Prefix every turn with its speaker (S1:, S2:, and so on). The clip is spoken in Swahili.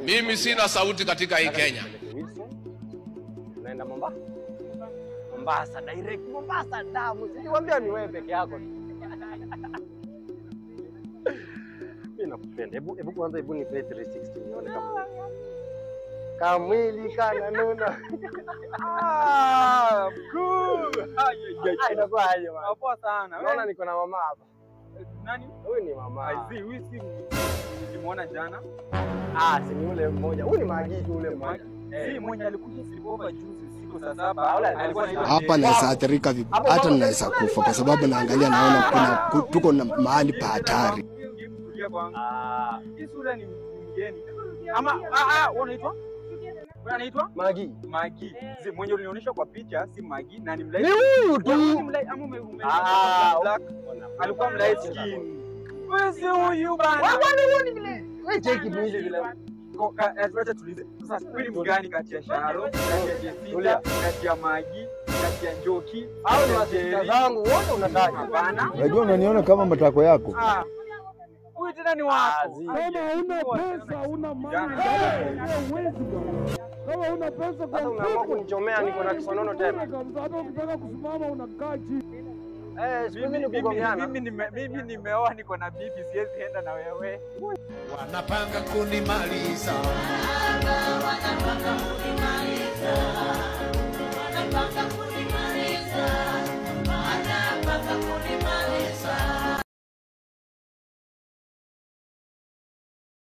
S1: Mimi sina sauti katika hii Kenya.
S2: Unaenda Mombasa? Mombasa direct, Mombasa damu. Sikuambia ni wewe peke yako. Mimi nakupenda. Hebu kwanza hebu nipe 360 nione kama kamwili kana nuna.
S3: Ah, cool.
S2: Inakuwa aje bwana?
S3: Poa sana.
S2: Naona niko na mama hapa.
S3: Nani?
S2: Huyu ni mama.
S3: Aizi, huyu si nilimuona jana.
S2: Ah, si ni ule mmoja. Huyu ni Magi tu ule mmoja.
S3: Si mwenye alikuja silipover juzi siku saa 7. Alikuwa
S4: hapa naweza athirika vibaya, hata naweza kufa kwa sababu naangalia naona kuna tuko na mahali pa hatari.
S3: Ah, hii sura ni mgeni. Ama unaitwa? Anaitwa
S2: Magi.
S3: Magi. Si mwenye ulionyesha kwa picha si Magi na ni mlight.
S2: Ni huyu tu.
S3: Ama black. Alikuwa mlight skin. Wewe si huyu bana.
S2: Wewe ni vile. Wewe cheki mwili vile.
S3: Acha tulize. Sasa huyu ni mgani kati ya Sharo, kati ya Jesita, kati ya Magi, kati ya Njoki
S2: au ni wasista zangu wote unataja?
S3: Hapana.
S5: Unajua unaniona kama matako yako.
S3: Huyu tena ni wako.
S6: Kama huna pesa, huna mali, huwezi bwana. Kama huna pesa
S2: kwa umeamua kunichomea, niko na kisonono tena.
S6: Hata ukitaka kusimama unakaa chini.
S2: Siku hizi ni kugomeana.
S3: Mimi nimeoa, niko na bibi, siwezi enda na wewe.
S7: Wanapanga kunimaliza. Wanapanga kunimaliza.